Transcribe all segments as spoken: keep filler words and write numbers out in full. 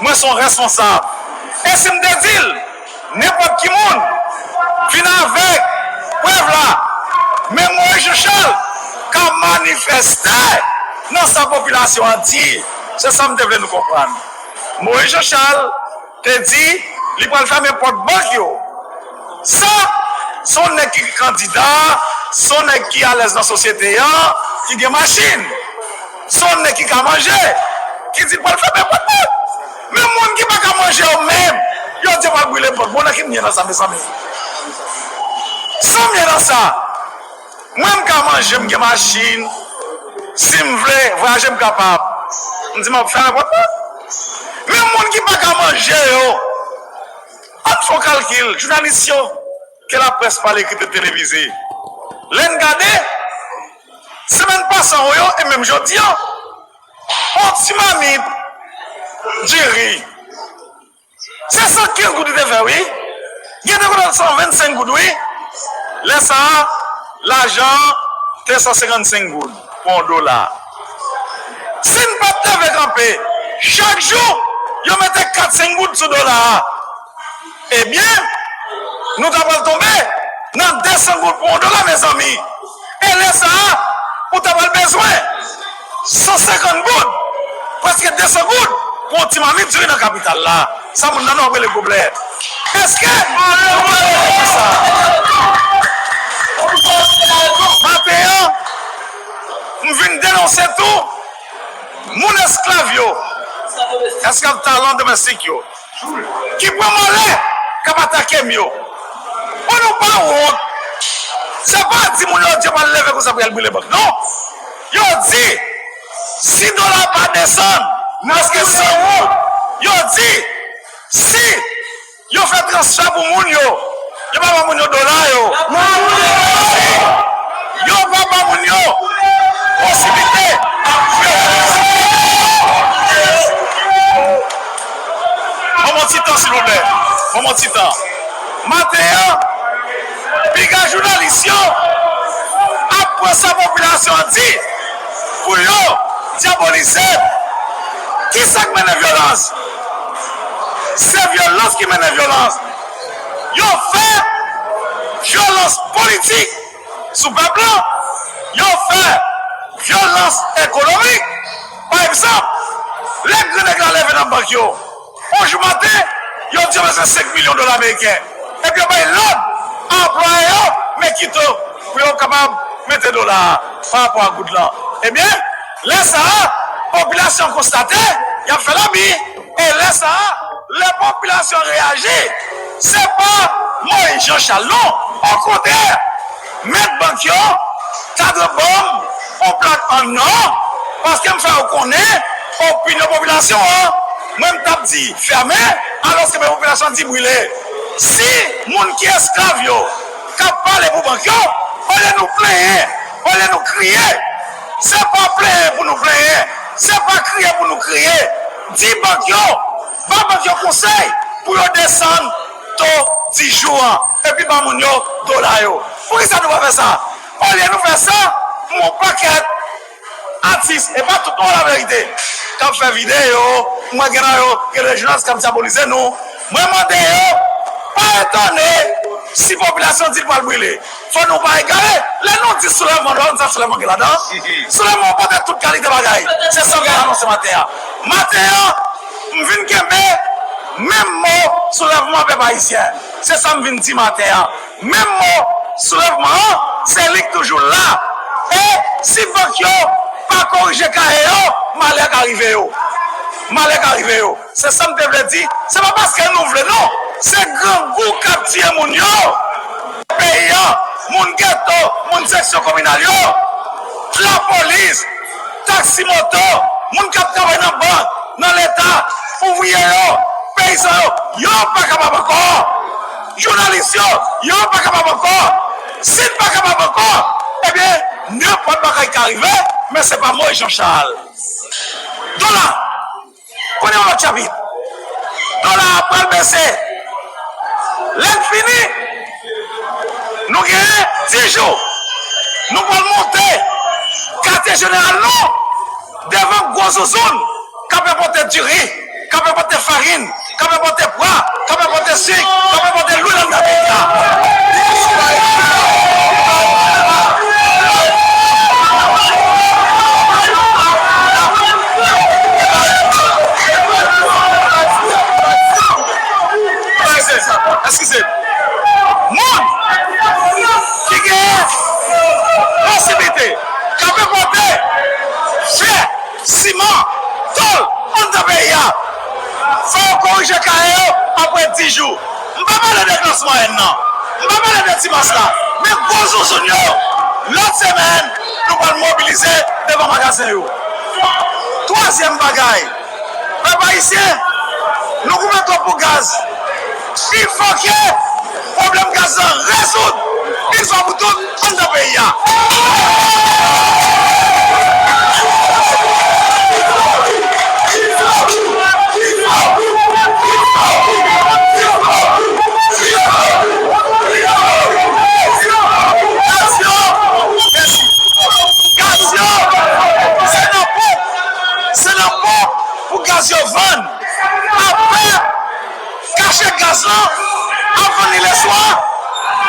Mwen se yon responsab. E si m te di l, nenpòt ki moun, vin avèk prèv la, men Moïse Jean Charles ka manifeste nan sa popilasyon an di. Se sa m te vle nou konprann. Moïse Jean Charles te di li pral fèmen pòt bank yo. Sa, se yon nèg ki kandida, se yon nèg ki alèz nan sosyete an, ki gen machin. Se yon nèg ki ka manje, ki di l pral fèmen pòt bank. Men moun ki pa ka manje yo menm, yo di yo pral brile bank. Bon, nan ki m ye nan sa, mezanmi? Sa m ye nan sa? Mwen, m ka manje, m gen machin. Si m vle vwayaje, m kapab. M di m ap fèmen pòt bank. Men moun ki pa ka manje yo, ann fè yon kalkil, jounalis yo, ke laprès pale, ekri, televize. Lè n gade, semèn pase an yo, e menm jodi an, yon ti mamit diri, se san kenz goud li te fè, wi. Gen de kote san vennsenk goud, wi. Lè sa a, lajan an te san senkannsenk goud pou yon dola. Si n pa t leve kanpe, chak jou, yo mete kat senk goud sou dola a. Ebyen, nou ta pral tonbe nan de san goud pou yon dola, mezanmi. E lè sa a, ou ta pral bezwen san senkant goud, prèske de san goud, pou yon ti mamit diri nan kapital la. Sa moun nan nou ap rele goblet. Èske nou pral rete konsa? Maten an, m vin denonse tou moun esklav yo, esklav talan domestik yo, ki pran malè k ap atake m yo. Bon, nou pa wont. Se pa di moun yo di yo pral leve konsa pou y al brile bank, non. Yo di, si dola pa desann, prèske san goud, yo di, si yo fè transfè pou moun yo, yo pa ba moun yo dola yo. Si yo pa ba moun yo posiblite, ban m yon ti tan, silvouplè. Ban m yon ti tan. Maten an, piga jounalis yo ap pran sa popilasyon an di pou yo dyabolize m. Kisa k mennen vyolans? Se vyolans ki mennen vyolans. Yo fè vyolans politik sou pèp la. Yo fè vyolans ekonomik. Pa egzanp, lè gran nèg la leve nan bank yo, yon jou maten, yo di yo bezwen senk milyon dola ameriken. Epi yo bay lòd a anplwaye yo, men kito, pou yo kapab mete dola a pa rapò a goud lan. Ebyen, lè sa a, popilasyon an konstate y ap fè labi. E lè sa a, lè popilasyon an reyaji, se pa Moïse Jean Charles, non. Okontrè, mèt bank yo ta dwe ban m yon plak an nò, paske m fè yo konnen opinyon popilasyon an. Mwen, m t ap di fèmen, alòske men popilasyon an di brile. Si moun ki esklav yo k ap pale pou bank yo, olye nou plenyen, olye nou kriye, se pa plenyen pou nou plenyen, se pa kriye pou nou kriye. Di bank yo, ba bank yo konsèy pou yo desann to di jou an, epi ba moun yo dola yo. Poukisa nou pa fè sa? Olye nou fè sa, m wè yon pakèt atis, e pa tout non, laverite, k ap fè videyo, m wè gen nan yo, gen de jounalis k ap dyabolize nou. Mwen mande yo, pa etone si popilasyon di l pral brile. Fò nou pa egare. Lè nou di soulèvman, nou pa konn sa soulèvman gen ladan. Soulèvman pote tout kalite bagay. Se sa m vin anonse maten an. Maten an, m vin kenbe menm mo soulèvman pèp ayisyen. Se sa m vin di maten an. Menm mo soulèvman an, se li k toujou la. E si bank yo pa korije kaye yo, malè ka rive yo. Malè ka rive yo. Se sa m te vle di. Se pa paske nou vle, non. Se grangou k ap tiye moun yo. Peyi an, moun geto, moun seksyon kominal yo, lapolis, taksi moto, moun k ap travay nan bank, nan Leta, ouvriye yo, peyizan yo, yo pa kapab ankò. Jounalis yo, yo pa kapab ankò. Si n pa kapab ankò, ebyen, nenpòt bagay ka rive, men se pa Moïse Jean Charles. Dola, kounye a yon lòt chapit. Dola a pral bese. Lè n fini, nou genyen dis jou. Nou pral monte katye jeneral nou devan gwo zouzoun k ap enpòte diri, k ap enpòte Fò yo korije kaye yo apre dis jou. M pa pale de klas mwayèn nan. M pa pale de ti mas la. Men gwo zouzoun yo, lòt semèn, nou pral mobilize devan magazen yo. Twazyèm bagay, pèp ayisyen, nou goumen twòp pou gaz. Pi fò ke pwoblèm gaz lan rezoud, yon fwa pou tout, anndan peyi a. Gaz yo, se nan ponp, se nan ponp pou gaz yo vann. Apre kache gaz lan, ap vann li leswa,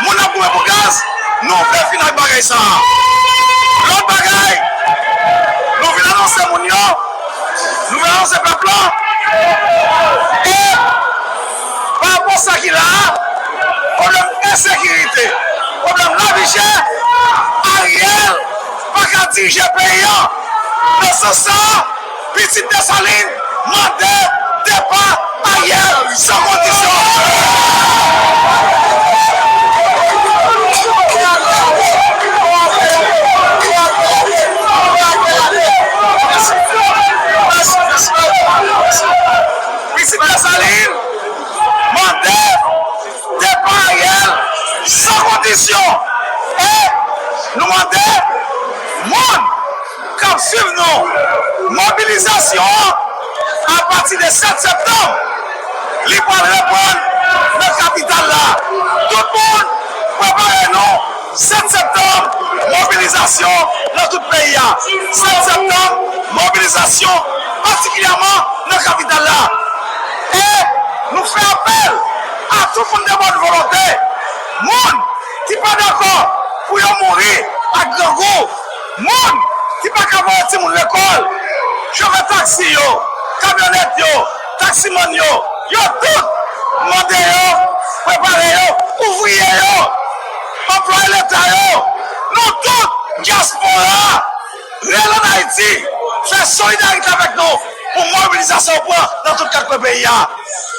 moun ap goumen pou gaz, nou vle fini ak bagay sa a. Lòt bagay, nou vin anonse moun yo, nou vin anonse pèp la, e pa rapò sa ki la a, pwoblèm ensekirite, pwoblèm lavi chè, Ariel pa ka dirije peyi an. Nan sans sa a, pitit Desalin mande depa Ariel san kondisyon. Pitit Desalin mande depa Ariel san kondisyon. E nou mande moun k ap swiv nou, mobilizasyon an, apati de sèt septanm, li pral reprann nan kapital la. Tout moun, prepare nou. Sèt septanm, mobilizasyon nan tout peyi a. Sèt septanm, mobilizasyon patikilyèman nan kapital la. E nou fè apèl a tout moun de bòn volonte, moun ki pa dakò pou yo mouri ak grangou, moun ki pa ka voye timoun lekòl, chofè taksi yo, kamyonèt yo, taksimann yo, yo tout, mande yo, prepare yo, ouvriye yo, anplwaye leta yo, nou tout, dyaspora, rele ann Ayiti, fè solidarite avèk nou pou mobilizasyon pran nan tout kat kwen peyi a.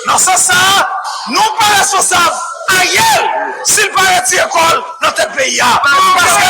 Nan sans sa a, nou pa responsab Ariel si l pa retire kò l nan tèt peyi a. Paske